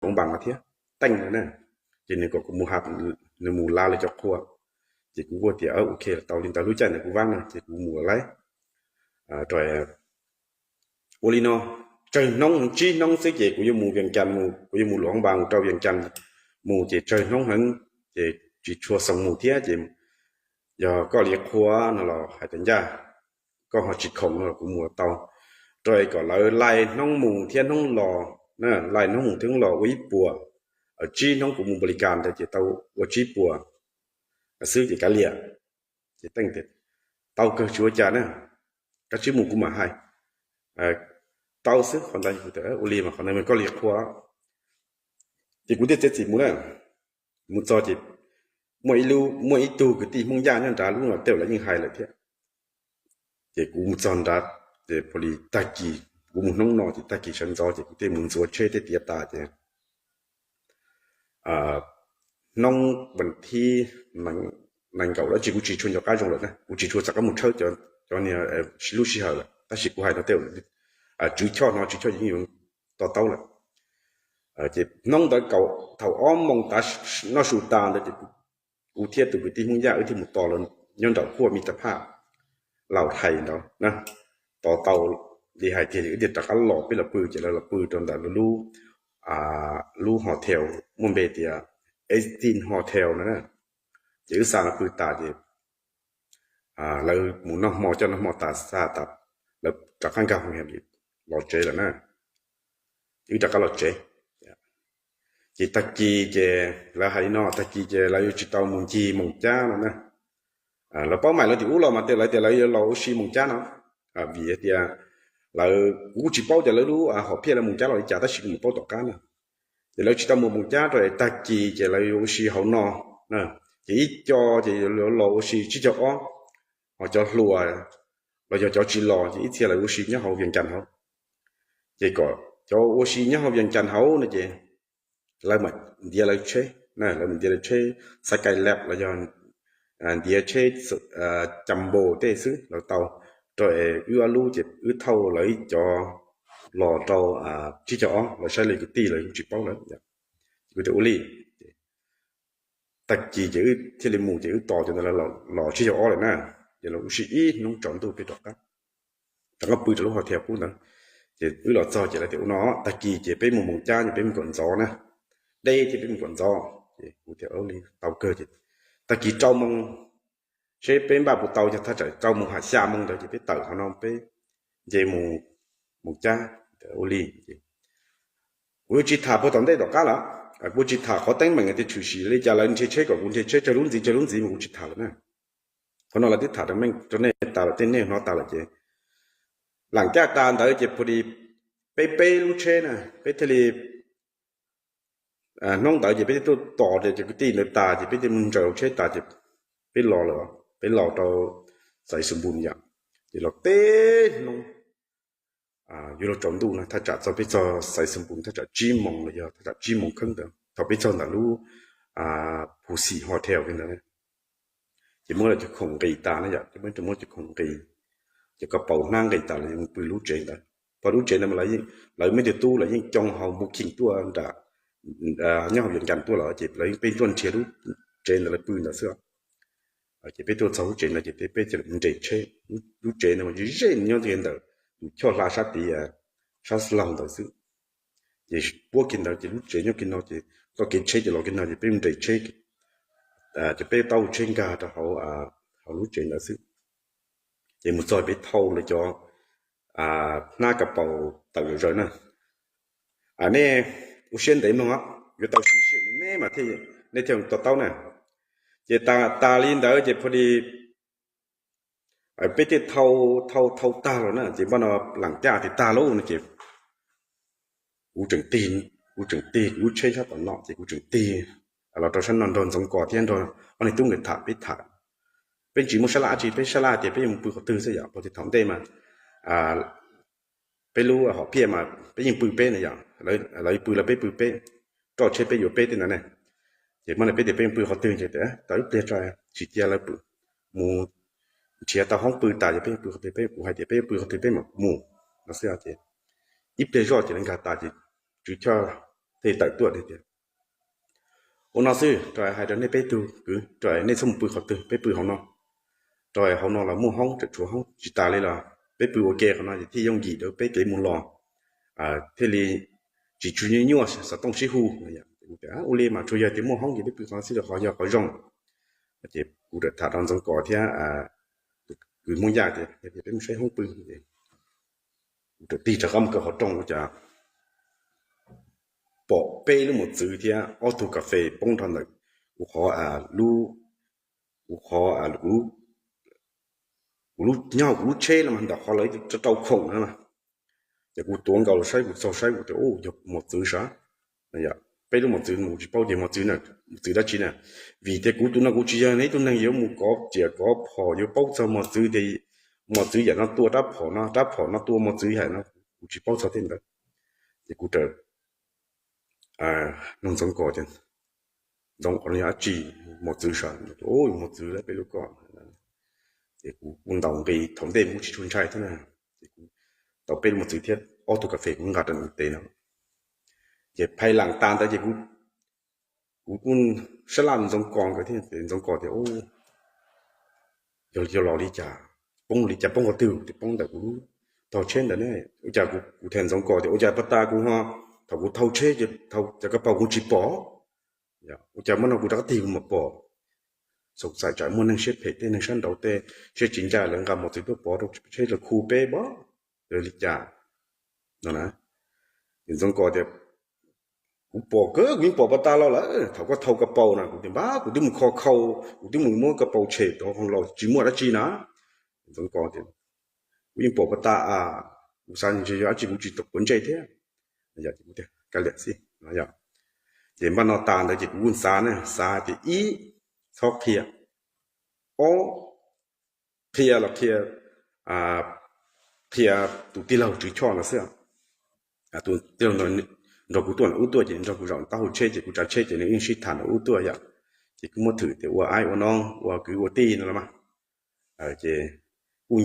luam npas no thiab, teej no na. Ces nws kom kuv mus hab, nws mus lav lawv cov qhua. Ces kuv kuj tias ok, tau li ntawd lub caij ntawd kuv vab no ces kuv mus laib rau. Ua li no, tsawg hnub, tsib hnub xwb ces kuv yuav mus Vias Cas mus, kuv yuav mus luam npas mus rau Vias Cas mus ces tsawg hnub heev, ces tsis tshua xoo mus thiab ces yog koj li qhua no los hais tias ncaj, koj ho tsis khoom no los kuv mus tau. Rau kom lawv laij hnub mus thiab hnub los, laij hnub mus thiab hnub los ua ib puas, tsib hnub kuv mus npaum li cas ntawd ces tau ua tsib puas xwb ces kav liam. Ces teej tias tau kawg tsis ua cas na, koj tsib mus kuv mam hais. Tau xwb qhov ntawd, kuv tias ua li mas qhov ntawd koj li qhua. Ces kuv thiaj txiav txim mus na. Mus txog ces muaj ib lub, muaj ib tug kwv tij Hmoob Yaj nyob nrad, lub no tej lawv yeej hais lawm thiab. Ces kuv mus txog nrad, ces pha li tag kis, kuv mus hnub no ces tag kis sawv ntxov ces kuv thiaj mus ntxuav tsheb thiab tiav tas ces hnub vas thib nees nkaum dab tsi kuv tsis tshua nco qab zoo lawm na, kuv tsis tshua rov qab mus tshawb cov, cov niag lub sij hawm lawm, tab sis kuv hais no tej, Tswv Choj no Tswv Choj yeej yuav to taub lawm. Ces hnub ntawd kaum, thaum ob moos tav, noj su tas ntawd ces kuv thiab tus kwv tij Hmoob Yaj wb thiaj mus tos lawv nyob nraum huaj Mib Tab Phaj Laus Thais ntawd na. Tos tau li hais tias wb thiaj rov qab los, peb los pw ces lawv los pw rau ntawm lub, lub hotel muaj npe tias Estin Hotel no na. Ces wb xa los pw tas ces lawv mus noj hmo, coj noj hmo tas xa tas, lawv rov qab nkag hoo los tsev lawm na. Wb rov qab los tsev. Ces tag kis ces lawv hais li no, tag kis ces lawv yuav tsis tau mus ncig Moos Cab no na. Lawv paub mas lawv tim ub los mas tias lawv tias lawv yuav los ua si Moos Cab no, vim tias lawv, kuv kuj tsis paub tias lawv lub hom phiaj lawv Moos Cab los li cas tab sis kuv mus paub tom qab na. Ces lawv tsis tau mus Moos Cab rau tag kis ces lawv yuav ua si hauv no. Ces ib co ces yuav los ua si tsib caug ob, ho cov hluas los yog cov tsis los ces ib txhia lawv ua si nyob hauv Vias Cas hauv. Ces kom cov ua si nyob hauv Vias Cas hauv no ces lawv mam ntiav lawv tsheb, lawv mam ntiav lawv tsheb Skyline los yog ntiav tsheb Jumbo tej xwb los tau, rau es wb ob lub ces wb thauj lawv ib co los rau tsib caug ob, lawv saib li kwv tij lawv tsis paub lawm. Ces kuv tias ua li. Tag kis ces wb thiaj li mus ces wb tos cov ntawd los tsib caug ob lawm na. Ces los ua si ib hnub tsaus ntuj peb rov qab, rov qab pw rau lub hotel qub ntawd. Ces wb los txog ces lawv tias ua no, tag kis ces peb mus Moos Cab ces peb mus kom ntxov na, deb thiab peb mus kom ntxov. Ces kuv tias ua li tau kawg ces tag kis rau moos, seb peb npaj puas tau, yog thaj tsam rau moos hab xya moos ntawd ces peb tawm qhov no peb nce mus Moos Cab. Ua li, kuv yuav tsis tham puag tom ntej tom qab lawm, kuv tsis tham qhov teeb meem tias tshwm sim li cas lawv nrhiav tsheb kom kuv nrhiav tsheb tsawg lub ntxiv tsawg lub ntxiv mas kuv tsis tham lawm na. Qhov no lawv twb tham rau nej tas lawm, tej nej hnov tas lawm ces lam caj tas ntawd ces pha li peb peb lub tsheb na, peb thiaj li, hnub ntawd ces peb thiaj tuaj tos ces cov kwv tij ntawd tas ces peb thiaj mus ntsaws tsheb tas ces peb los lawm, peb los rau Xaiv Xus Npus yom. Ces los teb hnub yuav luag tsaus ntuj no, thaj tsam txog, peb txog Xaiv Xus Npus thaj tsam tsib moos los yog thaj tsam tsib moos kheeb ntawd thaum peb txog ntawm lub Phu Xim Hotel ntawd. Ces muab lawv cov khoom nqis tas na yom, ces muab cov khoom nqis, cov ko paus hnab nqis tas lawv pw lub tsev ntawd. Thaum lub tsev ntawd mas lawv me tug tub lawv yeej coob hauv Npus Khees tuaj nram, nyob hauv Vias Cas tuaj lawm ces lawv yeej pheej tuaj nrhiav lub tsev ntawd lawv pw ntawd xwb. Ces peb tuaj txog lub tsev ntawd ces peb thiaj li nres tsheb. Lub tsev ntawd mas ze ze nyob kiag ntawm tus choj hla sab tid, sab laug ntawd xwb. Ces puab kiag ntawd ces lub tsev nyob kiag no ces txoj kev tsheb ces los kiag no ces peb nres tsheb, ces peb taub tsheb nkag rau hauv lub tsev ntawd xwb. Ces mus txog peb thau lawv cov hnab ko paus tawm zom zaws na. Nej ua siab ntev mloog os, yuav tau siv sij hawm me me mas nej thiaj to taub na. Ces tas li ntawd ces pha li peb thiaj thau, thau thau tag los na ces npaj no lam caj tias tag lauj no ces kuv tseem tig, kuv tseem tig kuv lub tsheb sab tom no ces kuv tseem tig los rau sab no nrog Ntxoov Kos thiab nrog ob niag tub nkawd tham, peb tham, peb tsis muaj sab laj dab tsi, peb sab laj tias peb yuav mus pw qhov twg xwb yom, tias thaum ntej mas peb lub hom phiaj mas peb yeej pw peb na yom, lawv pw lawv peb pw peb, roj tsheb peb yuav peb tej ntawd ne. Ces muab peb tias peb yuav pw qhov twg ces tias tau ib pliag tso, tsis cia lawv pw, mus nrhiav tau hoob pw tas ces peb yuav pw qhov twg peb, kuv hais tias peb yuav pw qhov twg peb mam mus no xwb ces ib pliag zoj ces lawv nkag tas ces Tswv Choj thiaj tawm tuaj tias, ua no xwb, rau hais rau nej peb tug kwv, rau nej txhob mus pw qhov twg, peb pw hauv no. Rau hauv no los muaj hoob, tseem tshuav hoob tsis tas li los peb pw ua ke qhov no ces thiaj yooj yim rau peb kev mus los, thiaj li tsis tshua nyuaj nyuaj xov tooj sib hu. Ua li mas tsuas yog tias muaj hoob ces peb pw qhov xwb, qhov yog qhov zoo. Ces kuv tham rau Ntxoov Kos thiab kwv Hmoob Yaj tias peb mus saib hoob pw. Kuv tig rov qab mus kaw qhov rooj ua cas pom peb lub mos txwv thiab ob tug kas fes poob rau ntawm kuv qhov, kuv qhov, kuv lub, nyob kuv lub tsheb los mas ntawm qhov lawv rau khoom na. Ces kuv tuav nkaus los saib, kuv txog saib kuv tias, u, yog mos txwv sav. Peb lub mos txwv mas kuv tsis paub tias mos txwv, mos txwv dab tsi na. Vim tias kuv tus no kuv tsis yog ib tug neeg yuav mus kov riam kov phom yuav paub txog mos txwv tias mos txwv yam no tua rab phom no, rab phom no tua mos txwv yam no, kuv tsis paub txog tej ntawd. Ces kuv nug Ntxoov Kos tias, Ntxoov, qhov no yog dab tsi? Mos txwv sav? Mos txwv lawm peb lub ko. Ces kuv kuj ntaus nqi, thaum ntej kuv tsis tshua ntshai thiab na. Ces kuv tau peb lub mos txwv thiab ob tug kas fes kuv nqa rau nws tes no. Ces phais las tas ntawd ces kuv kuj sab laj Ntxoov Kos nkawd thiab, Ntxoov Kos tias, yog los li cas, poob li cas, poob qhov twg? Tias poob ntawm kuv lub tog tsheb ntawd ne. Ua cas kuv tham Ntxoov Kos tias ua cas pas tas kuv ho, thaum kuv thau tsheb ces cov ko paus kuv tsis pom, ua cas muaj no kuv rov qab tig kuv mam pom. Xav xav tsam muaj neeg siab phem, tej neeg sab nraud tej siab tsis ncaj, lawv nqa mos txwv tuaj pov rau tsheb los khu peb pov li cas no na. Ces Ntxoov Kos tias, kuv pom kawg, kuv yeej pom pas tas los lawm, thaum koj thau ko paus na. Kuv tias, npab, kuv twb mus kho khau, kuv twb mus muab ko paus tshem rau hauv los tsis muaj dab tsi na. Ntxoov Kos tias, kuv yeej pom pas tas a, kuv xav ntshe yog dab tsi kuv tsis tau quav ntsej thiab. Kav liam xwb. Ces npaj no tas ntawd ces kuv kuj xav ne, xav tias ib, txhob qhia, ob, qhia los qhia, qhia tus tij laug Tswv Choj no xwb. Tus tij laug nrog kuv tuaj ntawm ub tuaj ces nrog kuv zaum taub hau tsheb ces kuv tsav tsheb ces nws yeej sib tham ntawm ub tuaj yom. Ces kuv muab thwm tias ua aib ua nob, ua kwv ua tij no los mas. Ces